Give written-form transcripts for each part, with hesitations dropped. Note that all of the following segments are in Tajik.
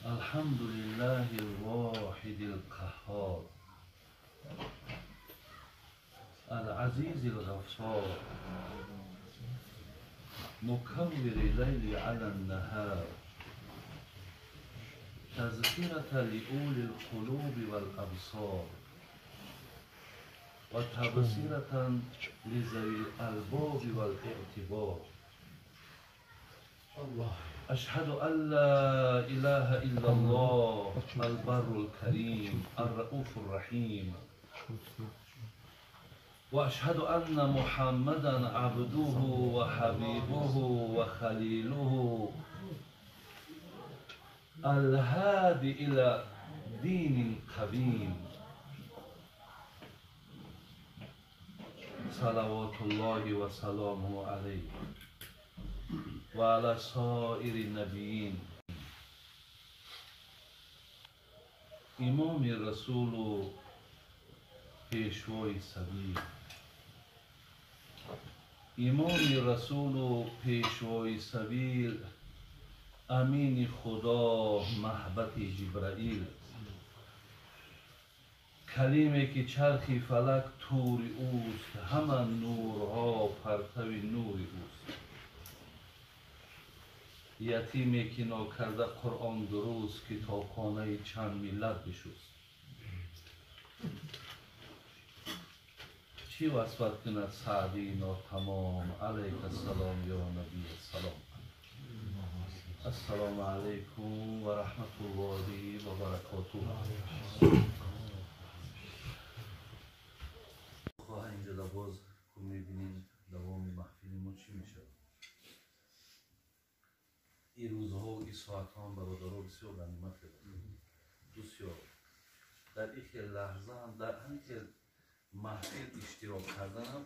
الحمد لله الواحد القهار العزيز الغفار مكور الليل على النهار تذكرة لأولي القلوب والأبصار وتبصرة لذوي الألباب والاعتبار. الله. أشهد أن لا إله إلا الله البر الكريم الرؤوف الرحيم، وأشهد أن محمدا عبده وحبيبه وخليله الهادي إلى دين قويم، صلوات الله وسلامه عليه وعلى سائر النبيين. إمام رسول پیشوای سبیل، امام رسول پیشوای سبیل، امین خدا محبت جبرائیل، کلیمه که چرخی فلک تور اوست، همه نورها پرتو نور اوست. یتیمی که ناکرده قرآن درست، کتابخانه چند ملت بشست. چی وصفت کند سعدی ناتمام؟ علیک السلام یا نبی السلام. السلام علیکم و رحمت الله و برکاته. خواهیم اینجا باز که میبینیم دوام محفل ما چی میشه. این روزها و این ساعت ها هم برادرها بسیار غنیمت بسیار در این لحظه هم در همین که محفل اشتراک کردن هم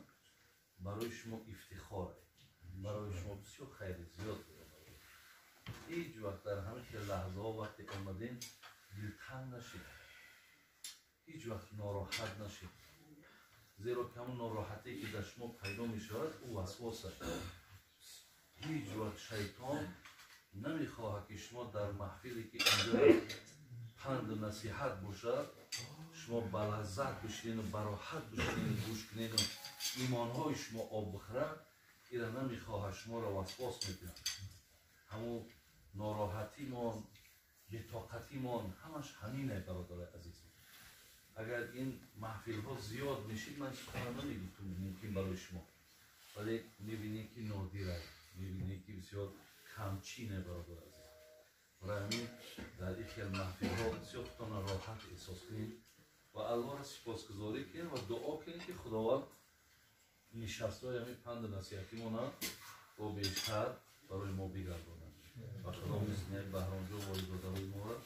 برای شما افتخاره، برای شما بسیار خیر زیاد داره. هیچ وقت در همین که لحظه ها وقتی آمدین دلتنگ نشید، هیچ وقت ناراحت نشید، زیرا که همون ناراحتی که در شما پیدا می شود او وسواس است. هیچ وقت شیطان نمیخواهد که شما در محفلی که اینجا پند و نصیحت باشد شما به لذت بشینین و براحت بشینین و گوش کنین و ایمانهای شما آب بخورد، ایره نمیخواهد، شما را وسواس میکنه. همون ناراحتیمان، بی‌طاقتیمان همش همینه برادر عزیز. اگر این محفل ها زیاد میشید من سخن نمیگفتم ممکن برای شما، ولی میبینید که نادره، میبینید که بسیار کمچینه برادر عزیز. برای همین در این خیل محفل ها بسیار خودتان راحت احساس کنید و الله را سپاسگزاری کنید و دعا کنید که خداوند نشست های همین پند نصیحتی ما با بیشتر برای ما بگرداند و خدا مثل بهرام جو والدادرای ما را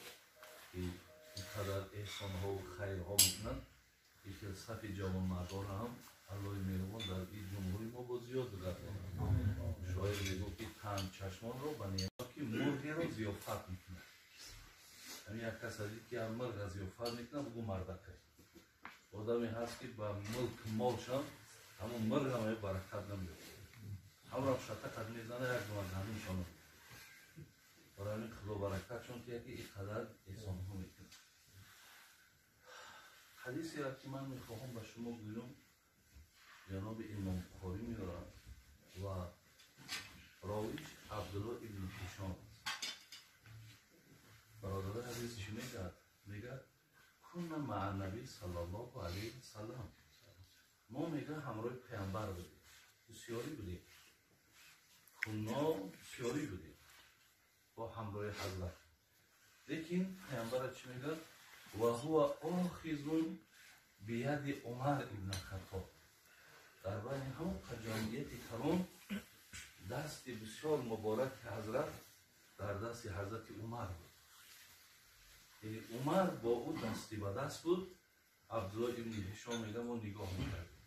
که اینقدر احسان ها و خیر ها میکنند، این خیل صف جوان مردان هم الله مهربان در این جمهوری ما با زیاد بگرداند. شاعر میگو که تن چشمان رو به نعمت که مرغی رو ضیافت میکنه. همین یک کس از که هم مرغ ضیافت میکنه بگو مردکه. آدمی هست که با ملک مالشم همون مرغ هم برکت نمیده، هم را شتقت میزنه یک دو از همین شانو. برای همین خدا برکت چون که یکی اینقدر احسان ها میکنه. حدیثی را که من میخواهم به شما گویم جناب امام بخاری میارم و راویش عبدالله ابن هشام است. برادر حدیث چی میگه؟ میگه کنا مع النبی صلی الله علیه و سلم، ما میگه همراه پیامبر بودیم، بسیاری بودیم، کنا بسیاری بودیم با همراه حضرت. لیکن پیامبر چی میگه؟ و هو آخذ بید عمر ابن خطاب. در بین همون جمعیت کلان دست بسیار مبارک حضرت در دست حضرت عمر بود. یعنی عمر با او دستی به دست بود. عبدالله ابن هشام میگه ما نگاه میکردیم.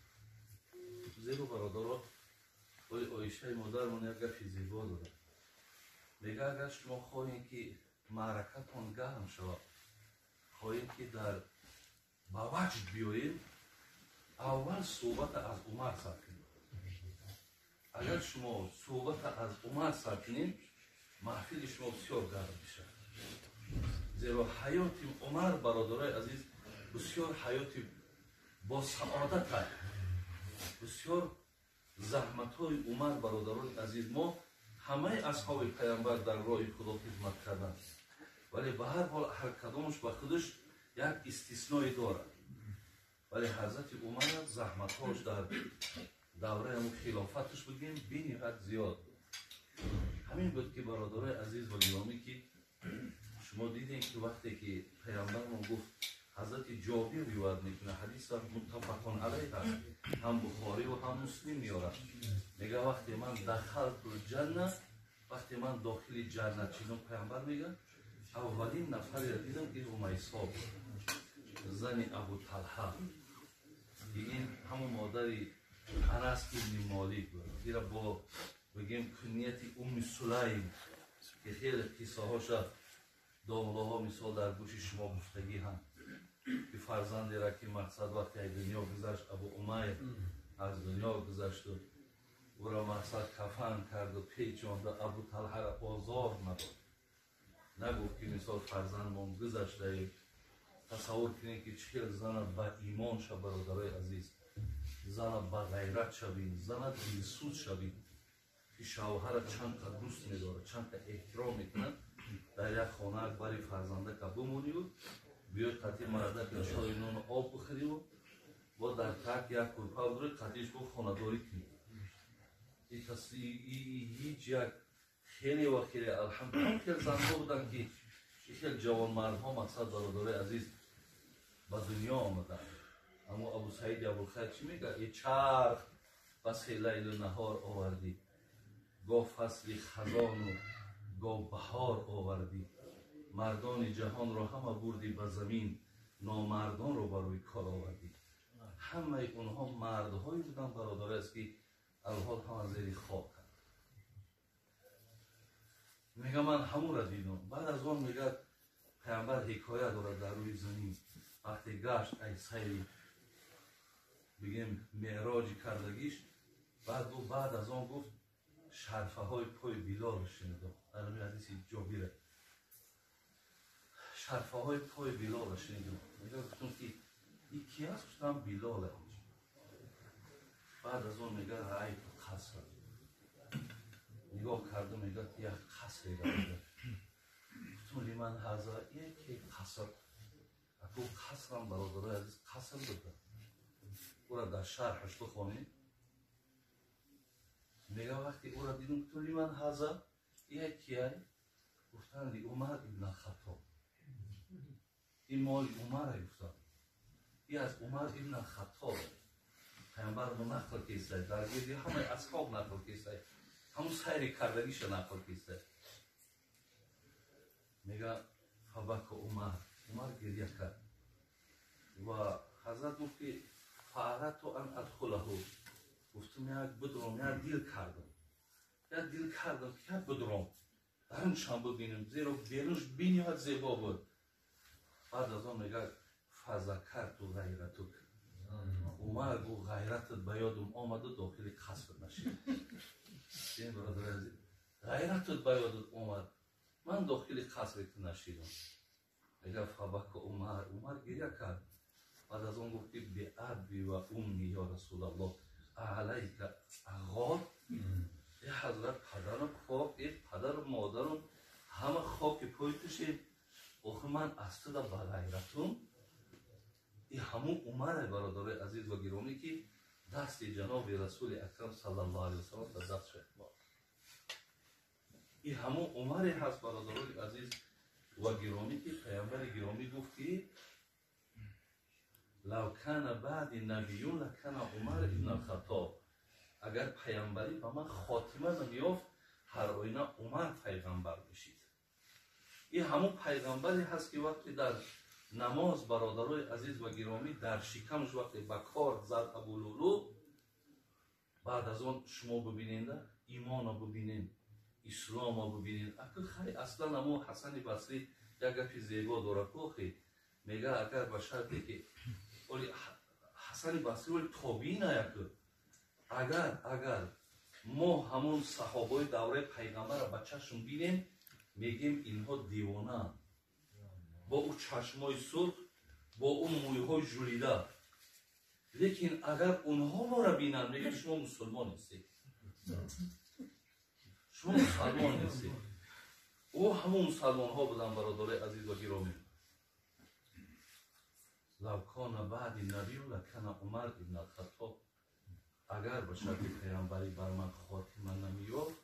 زیرا برادرها ولی عایشه مادرمون یک گپ زیبا داره، میگه اگر شما خواهید که معرکتون گرم شود، خواهید که در به وجد بیایید، اول صحبت از عمر سر کنید. اگر شما صحبت از عمر سر کنید محفل شما بسیار گرم میشه. Зеро ҳаёти Умар, бародарои азиз, бисёр ҳаёти бо саодат аст. Бисёр заҳматҳои Умар, бародарони азиз, мо ҳамаи асҳоби пайғамбар дар роҳи Худо хизмат карданд, вале ба ҳар ҳол ҳар кадомаш ба худаш як истисное дорад. Вале ҳазрати Умар заҳматҳош дар давраи ҳамун хилофаташ бигем бениҳоят зиёд буд. Ҳамин буд ки бародарои азиз ва гиромӣ, ки шумо дидем ки вақте ки пайғамбармон гуфт, ҳазрати Ҷобир ривоят мекунад, ҳадис муттафақун алайҳ аст, ҳам Бухорӣ ва ҳам Муслим меорад. Мега вақте ман дахалтул ҷанна, вақте ман дохили ҷаннат шудам, пайғамбар мега аввалин нафареро дидам ки Румайсо буд, зани Абу Талҳа, ки ин ҳамон модари Анас ибни Молик буд. Ира бо бигем кунияти Умми Сулайм, ки хеле қиссаҳоша домлаҳо мисол дар гӯши шумо гуфтагӣ ҳам, ки фарзандера ки мақсад вақте аз дунё гузашт, Абу Умайр аз дунё гузашту ӯро мақсад кафан карду печонда, Абу Талҳара озор надод, нагуфт ки мисол фарзандмон гузаштаем. Тасаввур кунед ки чӣ хел зана ба имон ша, бародарои азиз, зана ба ғайрат шавед, зана дилсӯз шавед, ки шавҳара чанд қа дӯст медорад, чанд қа эҳтиром мекунад, дар як хона бари фарзандака бимонию биёй қатъи мардака чойи нону об бихӯриву бо дар так як курпа бидорӣ, қатъиш бо хонадорӣ кунӣ. Ҳеҷ як хеле ва хеле алҳамдулиллаҳ хел занҳо буданд ки хел ҷавонмардҳо мақсад бародарои азиз ба дунё омаданд. Аммо Абу Саиди Абулхайр чӣ мегӯяд? Е чарх басе лайлу наҳор овардӣ, гоҳ фасли хазону гоҳ баҳор овардӣ, мардони ҷаҳонро ҳама бурдӣ ба замин, номардонро ба рӯи кор овардӣ. Ҳамаи онҳо мардҳое буданд, бародаре аст, ки алҳол ҳама зери хоканд. Мега ман ҳамонро дидам. Баъд аз он мегӯяд пайғамбар ҳикоя дорад дар рӯи замин, вақте гашт ай сайри бигем меъроҷи кардагиш, баъд гуфт, баъд аз он гуфт шарфаҳои пои Билолро шунидам. Дар ҳамин ҳадиси Ҷобира шарфаҳои пои Билолро шунидам. Мега гуфтам ки ин ки аст? Гуфтам Билол. Баъд аз он мега раайту қаср, нигоҳ кардам, мега ки як қасреро дидам. Гуфтам лиман ҳаза, яке қаср. Аку қасрам, бародарои азиз, қаср буд. Ӯра дар шарҳаш бихонед. Мега вақте ӯра дидам, гуфтам лиман ҳаза, якияй? Гуфтанд ли Умар ибн Хаттоб. Ин моли Умара, гуфтанд. Ин аз Умар ибн Хаттоб. Пайғамбар мо нақл кесай, дар гирди ҳамаи асҳоб нақл кесай, ҳамун сайри кардагиша нақл кесай. Мега фабака Умар, Умар гирья кард ва ҳазрат гуфт ки фаарадту ан адхулаҳу, гуфтам як бидром, як дил кардам, як дил кардам ки як бидром даруншам бибинем, зеро берунш бениҳоят зебо буд. Баъд аз он мега фазакарту ғайратук, Умар гуфт ғайратат ба ёдам омаду дохили қаср нашид. Ғайратат ба ёдат омад, ман дохили қасри ту нашидам. Мега фабака Умар, Умар гирья кард. Баъд аз он гуфт ки биаби ва умми ё Расулаллоҳ, алайка ағор, э ҳазрат, падарам хок, э падару модарам ҳама хоки пои тушед, охир ман аз туда ба ғайратум. И ҳамун Умаре, бародарои азиз ва гиромӣ, ки дасти ҷаноби Расули Акрам саллаллоҳу алайҳи васаллам дар даст шуд. И ҳамун Умаре ҳаст, бародарои азиз ва гиромӣ, ки пайғамбари гиромӣ гуфт ки лав кана баъди набиюн лакана Умар ибн Алхаттоб, агар пайғамбарӣ ба ман хотима меёфт, ҳар оина Умар пайғамбар мешид. И ҳамун пайғамбаре ҳаст ки вақте дар намоз, бародарои азиз ва гиромӣ, дар шикамаш вақте ба кор зад Абулулу, баъд аз он шумо бибинед, имонро бибинед, исломро бибинед. Аку хай аслан ҳамун Ҳасани Басрӣ як гапи зебо дорад, охи мега агар ба шарте ки оли Ҳасани Басрӣ оли тобиина яку, агар мо ҳамун саҳобаи давраи пайғамбарро ба чашм бинем, мегем инҳо девонаанд. Бо ӯ чашмои сурх, бо ӯ мӯйҳои жулида. Лекин агар онҳо моро бинанд, мегӯянд шумо мусулмон нестед. Шумо мусалмон нестед. Ӯ ҳамон мусалмонҳо буданд, бародарои азиз ва гиромӣ. Лав кона баъди набию лакана Умар ибн ал-Хаттоб. Агар ба шарти паямбарӣ бар ман хотима намеёфт,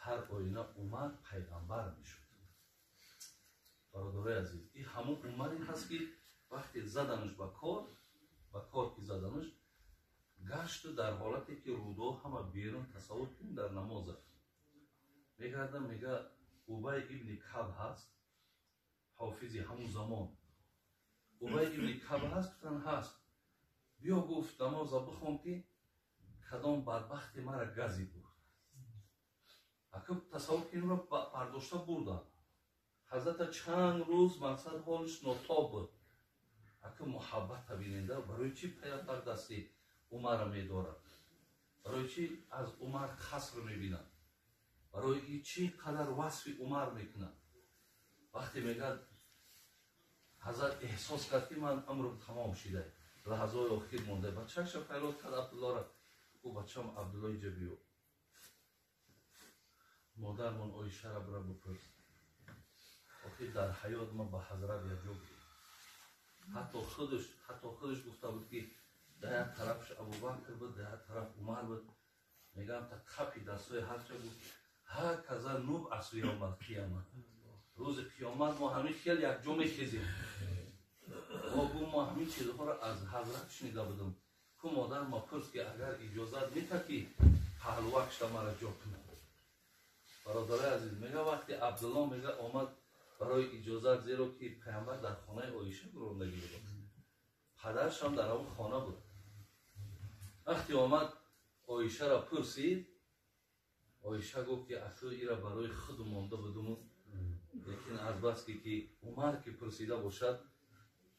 ҳар оина Умар пайғамбар мешуд. Бародарои азиз, ин ҳамон Умаре ҳаст ки вақте заданаш ба кор ки заданаш, гашту дар ҳолате ки рудо ҳама берун, тасаввур кунем, дар намоза мегардам, мега Убай ибни Каб ҳаст, ҳофизи ҳамун замон. Убай ибни Каб ҳаст, гуфтан ҳаст. Биё, гуфт, намоза бихон ки кадом бадбахти мара газид, гуфт. Ака тасаввур кунем, бардошта бурданд. Ҳазрата чанд рӯз мақсад ҳолиш нотоб буд. Ака муҳаббата биненда, барои чӣ паямбар дасти Умарро медорад? Барои чӣ аз Умар қаср мебинад? Барои чӣ қадар васфи Умар мекунад? Вақте мегӯяд ҳазрат эҳсос кард ки ман амрум тамом шида, лаҳзаҳои охир монда. Бачаша фарёд кард Абдуллоро, гуфт бачам Абдулло инҷа биё. Модармон Оишаро бира бипурс. Охир дар ҳаёт ма ба ҳазрат якҷо будем. Ҳатто худаш гуфта буд ки дар як тарафш Абубакр буд, дар як тараф Умар буд. Мегӯям та қапи дастҳои ҳарча гуфт ҳаказа нубъасу явмал қияма. Рӯзи қиёмат мо ҳамин хел якҷо мехезем. Мо гуфт мо ҳамин чизҳоро аз ҳазрат шунида будем. Ку модар ма пурс ки агар иҷозат мета ки паҳлувакшта мара ҷо кунад. Бародарои азиз, мега вақте Абдулло мега омад барои иҷозат, зеро ки паямбар дар хонаи Оиша гурондагӣ буд. Падарашам дар он хона буд. Вақте омад Оишаро пурсид, Оиша гуфт ки асло ира барои худ монда будум, лекин аз баски ки Умар ки пурсида бошад,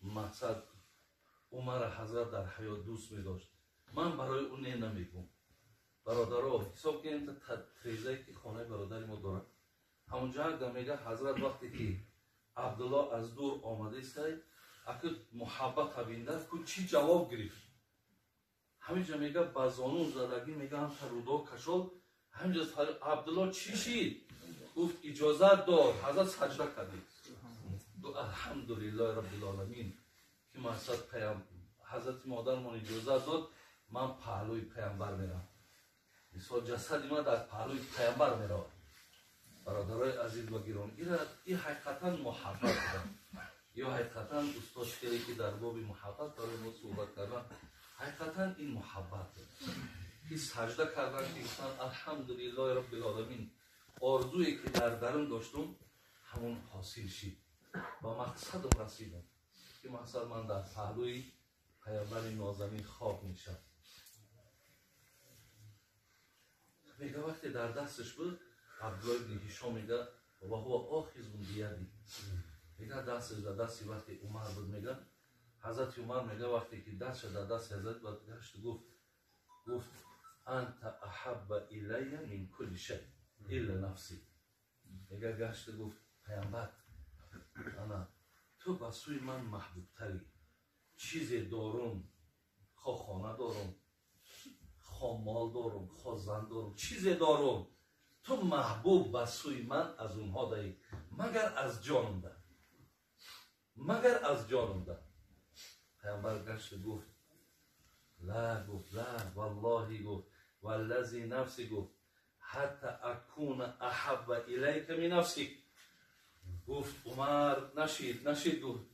мақсад Умара ҳазрат дар ҳаёт дӯст медошт. Ман барои ӯ не намегӯм. Бародаро, ҳисоб кунем та трезае ки хонаи бародари мо дорад. Ҳамонҷо ага мега ҳазрат вақте ки Абдулло аз дур омадестай, аку муҳаббата бинда, ку чӣ ҷавоб гирифт? Ҳаминҷа мега ба зону задагӣ мега ҳамта рудо кашол, ҳаминҷа Абдулло чӣ шид? Гуфт иҷозат дод, ҳазрат саҷда кардид. Алҳамдулиллоҳи раббил оламин ки мақсад ҳазрати модармон иҷозат дод, ман паҳлӯи паямбар мерам. Мисол ҷасади ман дар паҳлӯи паямбар меравад. Бародарои азиз ва гиромӣ, ин ҳақиқатан муҳаббат буда. Ё ҳақиқатан устод шере ки дар боби муҳаббат барои мо суҳбат кардан, ҳақиқатан ин муҳаббат буд. Ки саҷда кардан ки гуфтан алҳамдулиллоҳи раббил оламин, орзуе ки дар дарун доштум ҳамон ҳосил шид. Ба мақсадам расидам ки мақсад ман дар паҳлӯи паямбари нозанин хоб мешавам. Мега вақте дар дасташ буд, Абдулло ибни Ҳишом мега ва ҳува охизун бияди. Мега дасташ дар дасти вақте Умар буд, мега ҳазрати Умар мега вақте ки дастша дар дасти ҳазрат гашт, гуфт анта аҳабба илайя мин кулли шай илла нафси. Мега гашт гуфт паямбар, ана ту ба сӯи ман маҳбубтарӣ. Чизе дорум, хо хона дорум, хо мол дорум, хо зан дорум, чизе дорум, ту маҳбуб ба сӯи ман аз онҳо даӣ, магар аз ҷонум да, магар аз ҷонум да. Паямбар гашт гуфт ла, гуфт ла, валлоҳи, гуфт валлази нафси, гуфт ҳатта акуна аҳабба илайка мин нафсик. Гуфт Умар нашид, гуфт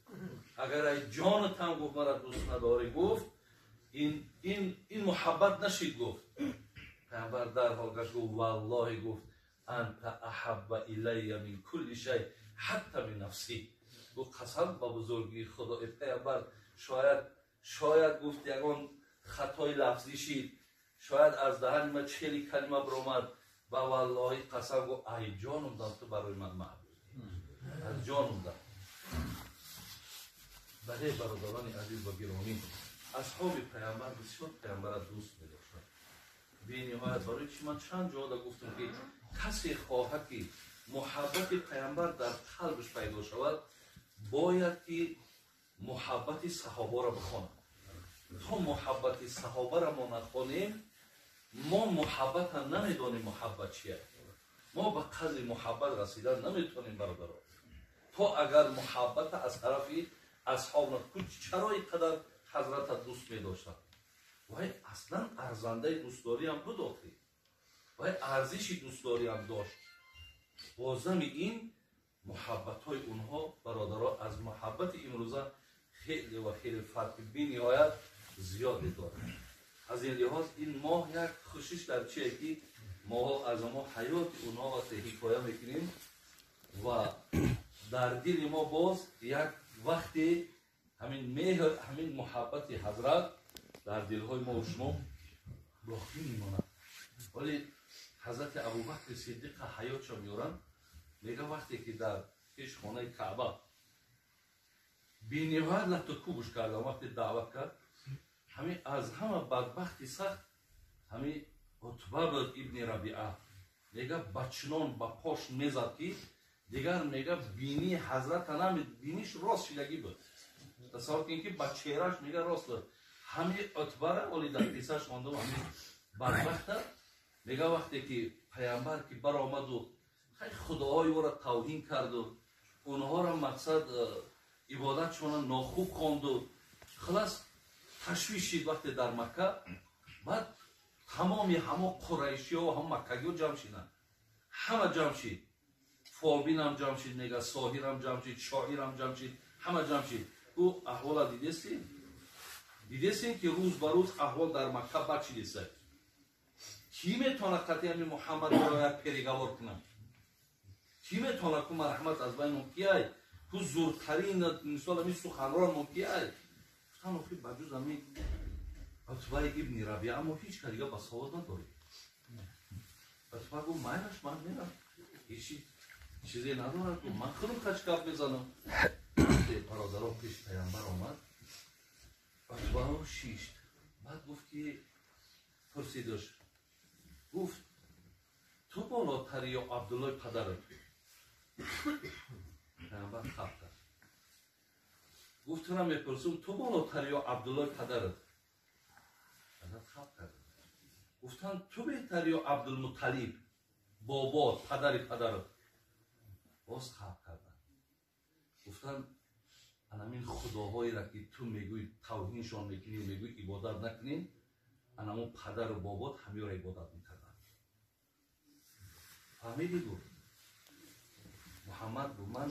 агар ай ҷонатам, гуфт мара дӯст надорӣ, гуфт ин муҳаббат нашид, гуфт. Паямбар дарҳол гашт гуфт валлоҳи, гуфт анта аҳабба илайя мин кулли шай ҳатта мин нафси. Гуфт қасам ба бузургии Худо, эй паямбар, шояд гуфт ягон хатои лафзӣ шид, шояд аз даҳани ман чели калима биромад, ба валлоҳи қасам, гуфт ай ҷонум дам ту барои ман маҳбуб, аз ҷонум дам. Бале бародарони азиз ва гиромӣ, асҳоби паямбар бисёр паямбарро дӯст медоштанд. Бениҳоят. Барои чи ман чанд ҷода гуфтам ки касе хоҳад ки муҳаббати паямбар дар қалбаш пайдо шавад, Бояд ки муҳаббати саҳобаро бихонад. То муҳаббати саҳобаро мо нахонем, мо муҳаббата намедонем, муҳаббат чия. Мо ба қадри муҳаббат расидан наметавонем, бародаро. То агар муҳаббата аз тарафи асҳоб, чаро ин қадар ҳазрата дӯст медоштанд? Вай аслан арзандаи дӯстдориам буд, охи. Вай арзиши дӯстдориам дошт. Бозами ин муҳаббатҳои онҳо, бародаро, аз муҳаббати имрӯза хеле ва хеле фарқи бениҳоят зиёде дорад. Аз ин лиҳоз ин моҳ як хушиш дар чие, ки моҳо аз мо ҳаёти онҳо вақте ҳикоя мекунем ва дар дили мо боз як вақте ҳамин меҳр, ҳамин муҳаббати ҳазрат дар дилҳои мо ва шумо боқӣ мемонад. Вале ҳазрати Абубакри Сиддиқа ҳаётшо меоранд, мега вақте ки дар пеш хонаи Каъба бениҳоят латту кӯбуш кардам, вақте даъват кард, ҳамин аз ҳама бадбахти сахт ҳамин Утба буд ибни Рабиа. Мега ба чунон ба пош мезад, ки дигар мега бинии ҳазрата нами, биниш рост шидагӣ буд. Тасаввур кунед, ки ба чеҳраш мега рост буд. Ҳамин Утбара оли дар қиссаш хондам, ҳамин бадбахта мега вақте ки паямбар ки баромаду худоҳои ӯро тавҳин карду, онҳоро мақсад ибодатшона нохуб хонду, хулас ташвиш шид вақте дар Макка. Баъд тамоми ҳамо қурайшиҳо, ҳамо маккагиҳо ҷамъ шиданд, ҳама ҷамъ шид, фолбинам ҷамъ шид, мега соҳирам ҷамъ шид, шоирам ҷамъ шид, ҳама ҷамъ шид. Ӯ аҳвола дидестем, дидестем, ки рӯз ба рӯз аҳвол дар Макка бад шидеста. Кӣ метавонад қатъи ҳамин Муҳаммад як переговор кунад? Кӣ метавонад ку марҳамат аз байни мо кияй ку зуртарин, мисол, ҳамин суханрон мо кияй? Гуфтан, охи, ба ҷуз ҳамин Утбаи ибни Рабиа мо ҳеҷ ка дига ба савод надорем. Утба гуфт, майлаш, ман мерам, ҳеҷ чизе надорад, гуфт, ман худам хач гап мезанам. Бародаро, пеш паямбар омад, Утбао шишт. Баъд гуфт ки пурсидаш, гуфт, ту болотари ё Абдуллои падарат? Паямбар хаб кард. Гуфт, тура мепурсум, ту болотари ё Абдуллои падарат? Ҳазрат хаб кард. Гуфтанд, ту беҳтари ё Абдулмуталиб бобот, падари падарат? Боз хаб карданд. Гуфтанд, анамин худоҳоеро ки ту мегӯй тавҳиншон мекунӣ, мегӯй ибодат накунӣ, анамон падару бобот ҳамёро ибодат мекарданд. Фаҳмидӣ? Гуфт Муҳаммад, гуфт, ман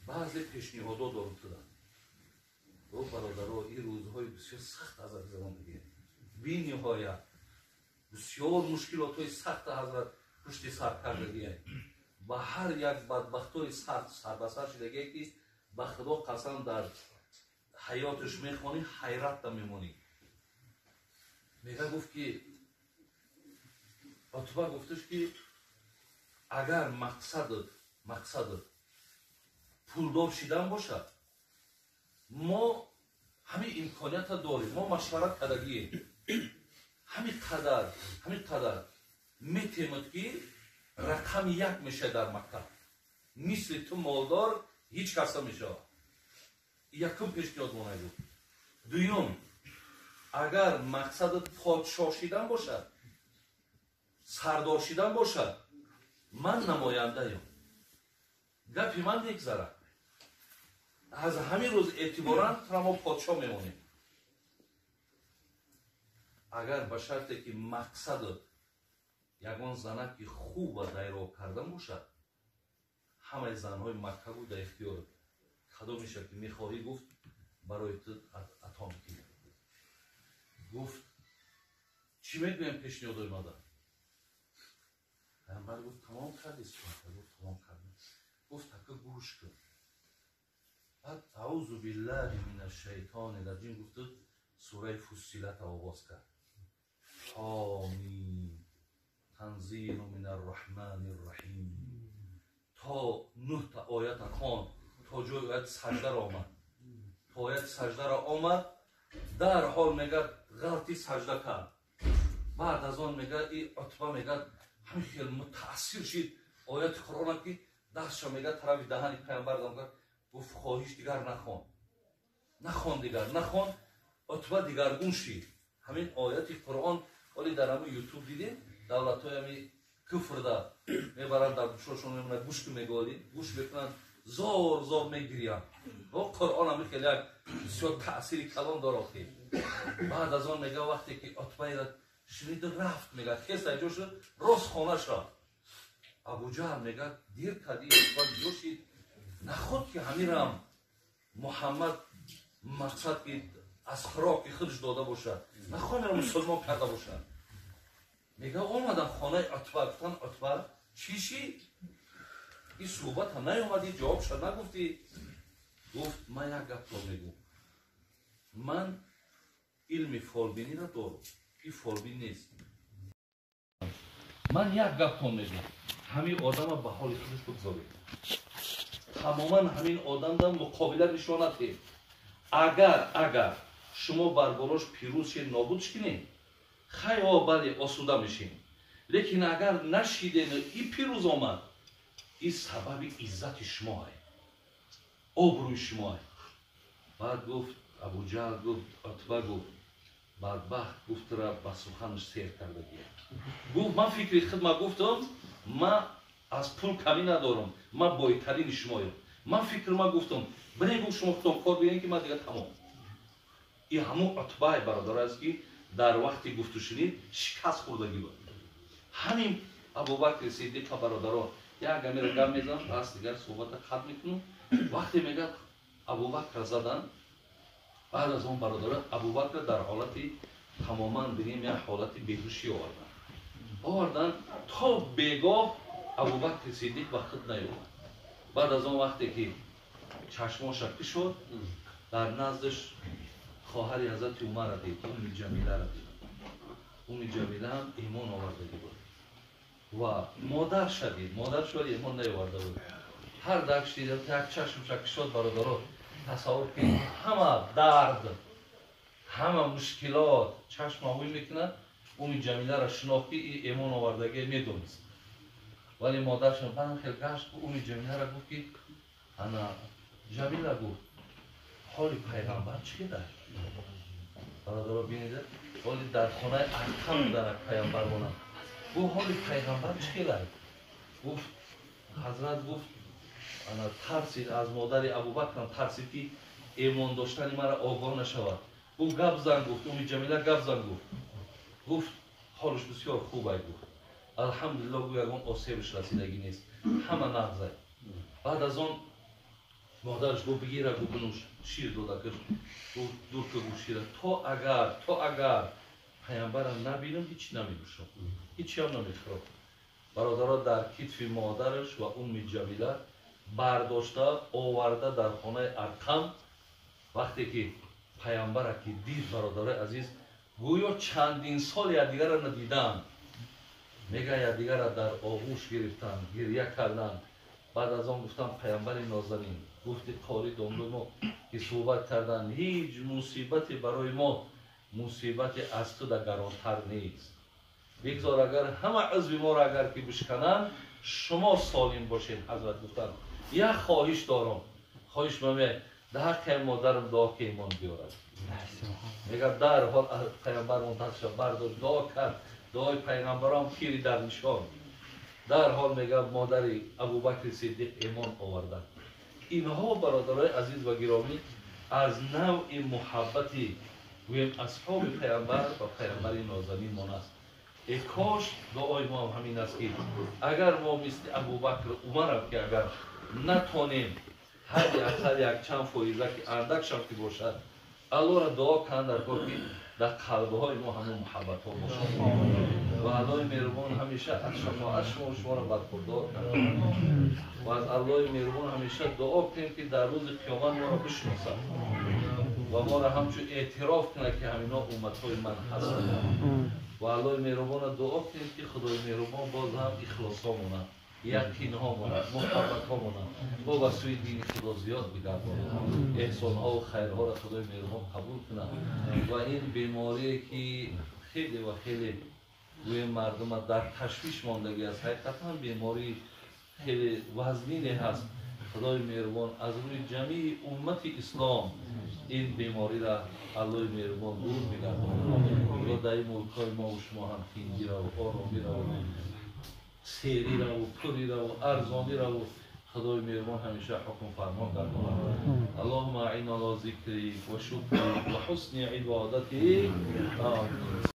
баъзе пешниҳодо дорам туда. Гуфт, бародаро, ин рӯзҳои бисёр сахт ҳазрат гузарондагӣ, бениҳоят бисёр мушкилотҳои сахта ҳазрат пушти сар кардагие, ба ҳар як бадбахтои сарбасар шудагие, ки ба Худо қасам, дар ҳаёташ мехонӣ, ҳайратта мемонӣ. Мега гуфт ки Утба гуфташ ки агар мақсадат пулдор шидан бошад, мо ҳамин имконията дорем, мо машварат кардагием, ҳамин қадар метемад, ки рақами як мешавад дар Макка, мисли ту молдор ҳеҷ кас намешавад. Якум пешниҳод монай буд. Дуюм, агар мақсадат подшоҳ шидан бошад, сардор шидан бошад, ман намояндаем, гапи ман мегзарад, аз ҳамин рӯз эътиборан тура мо подшоҳ мемонем. Агар ба шарте ки мақсадат ягон занаки хуба дайро кардан бошад, ҳамаи занҳои Макка буд дар ихтиёрат, кадомеша ки мехоҳӣ, гуфт, барои ту ато мекунем. Гуфт, чӣ мегӯям пешниҳодои мада? Пайғамбар гуфт, тамом кардӣ суҳбата? Гуфт, тамом кардам. Гуфт, ака, гӯш кун. Баъд аузу биллаҳи мин ашшайтони раҷим гуфту сураи Фуссилата оғоз кард. Ҳомим танзилу мин арраҳмани рраҳим, то нӯҳта оята хон, то ҷои ояти саждаро омад. То ояти саждаро омад, дарҳол мегӯяд ғалти сажда кард. Баъд аз он мегӯяд и Утба мегӯяд ҳамин хел мутаассир шид ояти Қуръона, ки дастша мегӯяд тарафи даҳани паямбар дам кард. Гуфт хоҳиш дигар нахон, нахон дигар нахон. Утба дигаргун шид. Ҳамин ояти Қуръон оли дар ҳамин Ютуб дидем, давлатҳои ҳамин куфрда мебаранд, дар гӯшошон мемонад, гӯш ки меголӣ гӯш мекунанд, зор зор мегириянд. Қуръон ҳамин хеле як бисёр таъсири калон дор охир. Баъд аз он мега вақте ки Утбаира шунид рафт, мега хест аз ҷо шуд, рост хонаш рафт. Абуҷаҳл мега дир кардӣ, Утба ҷо шид, наход ки ҳамирам Муҳаммад мақсад ки аз хӯроки худаш дода бошад, наход мера мусулмон карда бошад. Мега омадам хонаи Утба, гуфтан Утба чӣ шид? Ин суҳбат ҳам наёмадӣ, ҷавобша нагуфтӣ. Гуфт ман як гапро мегӯм, ман илми фолбиниро дорам, ин фолбин нест. Ман як гаптон мегӯм, ҳамин одама ба ҳоли худаш бигзоред, тамоман ҳамин одамда муқобила нишон надиҳед. Агар шумо бар болош пирӯз шед, нобудш кунед, хай о бале осуда мешем. Лекин агар нашидену и пирӯз омад, ин сабаби иззати шумоае, обрӯи шумоае. Баъд гуфт Абуҷаҳл, гуфт Утба, гуфт бадбахт, гуфтра ба суханаш сер карда гия. Гуфт ман фикри худ ма гуфтам, ман аз пул камӣ надорам, ман бойтарини шумоям. Ман фикр ма гуфтам, бирен, гуфт шумо худтон кор бинед ки ман дигар тамом. Ин ҳамун Утбае бародар аст ки дар вақти гуфтушунид шикаст хӯрдагӣ буд. Ҳамин Абубакри Сиддиқа бародаро як амира гап мезанам, пас дигар суҳбата хат мекунам. Вақте мегӯяд Абубакра задан, баъд аз он бародаро Абубакра дар ҳолати тамоман бинем як ҳолати беҳушӣ овардан то бегоҳ Абубакри Сиддиқ ба худ наёмад. Баъд аз он вақте ки чашмоша кушод, дар наздаш хоҳари ҳазрати Умарра дид, Умми Ҷамиларо дид. Умми Ҷамила ҳам имон овардагӣ буд ва модарша дид, модарш вале имон наёварда буд. Ҳар дарш дид, як чашмша кушод бародаро, тасаввур кунед ҳама дард, ҳама мушкилот чашма ҳуй мекунад. Умми Ҷамиларо шинохт ки имон овардагӣ медонист, вале модарша баъдан хел гашт, Умми Ҷамиларо гуфт ки ана Ҷамила, гуфт ҳоли пайғамбар чӣ кедар? Бародаро бинед, ҳоли дар хонаи Арқам буданак пайғамбар монанд. Гуфт ҳоли пайғамбар чӣ келар? Гуфт ҳазрат, гуфт ана тарсид аз модари Абубакрам, тарсид ки имон доштани мара огоҳ нашавад. Гуфт гап зан, гуфт Умми Ҷамила гап зан, гуфт. Гуфт ҳолаш бисёр хуб ай, гуфт алҳамдулилло, гӯ ягон осебаш расидагӣ нест, ҳама нағзай. Баъд аз он модараш гуфт бигира, гуфт бинӯш, шир дода киш, гуфт дур ка, гуфт шира, то агар пайғамбарам набинам ҳеч наменӯшам, ҳечиам намехӯрам. Бародаро дар китфи модараш ва Умми Ҷамила бардошта оварда дар хонаи Арқам. Вақте ки пайғамбара ки дид, бародарои азиз, гӯё чандин сол якдигарро надиданд, мега якдигарро дар оғӯш гирифтанд, гирья карданд. Баъд аз он гуфтам пайғамбари нозанин, гуфти қори домдои мо ки суҳбат карданд, ҳеҷ мусибате барои мо мусибате аз ту да гаронтар нест. Бигзор агар ҳама узви моро агар ки бишкананд, шумо солим бошед. Ҳазрат гуфтанд як хоҳиш дорам, хоҳиш маме дар ҳаққи модарам дуо ки имон биёрад. Мега дарҳол пайғамбар дастша бардошт, дуо кард, дуои пайғамбарам пири дар нишон. Дарҳол мега модари Абубакри Сиддиқ имон оварданд. Инҳо бародарои азиз ва гиромӣ аз навъи муҳаббати гӯем асҳоби пайғамбар ва пайғамбари нозанинмон аст. Э кош дуои мо ҳам ҳамин аст ки агар мо мисли Абубакр Умарам ки агар натонем ҳадди ақал якчанд фоиза ки андакшам ки бошад, Аллоҳро дуо кунанд дар кор ки дар қалбҳои мо ҳамон муҳаббатҳо бошад. Ва Аллоҳи меҳрубон ҳамеша аз шафоат шумо шуморо бархурдор кунад ва аз Аллоҳи меҳрубон ҳамеша дуо кунем ки дар рӯзи қиёмат моро бишносад ва моро ҳамчун эътироф кунад ки ҳамино умматҳои ман ҳастанд. Ва Аллоҳи меҳрубонро дуо кунем ки Худои меҳрубон боз ҳам ихлосҳо монад, яқинҳо монад, муҳаббатҳо монад, бо ба сӯи дини Худо зиёд бигардонад, эҳсонҳову хайрҳоро Худои меҳрубон қабул кунад. Ва ин беморие ки хеле ва хеле гӯем мардума дар ташвиш мондагӣ аст, ҳақиқатан бемории хеле вазнине ҳаст. Худои меҳрубон аз рӯи ҷамии уммати ислом ин бемориро Аллоҳи меҳрубон дур мегардонад. Худо дар ин мулкҳои мо ва шумо ҳам тинҷираву оромираву серираву пурираву арзонираву Худои меҳрубон ҳамеша ҳукм фармон гардонад. Аллоҳумма аинна ала зикрик ва шукрик ва ҳусни ибодатик. Амин.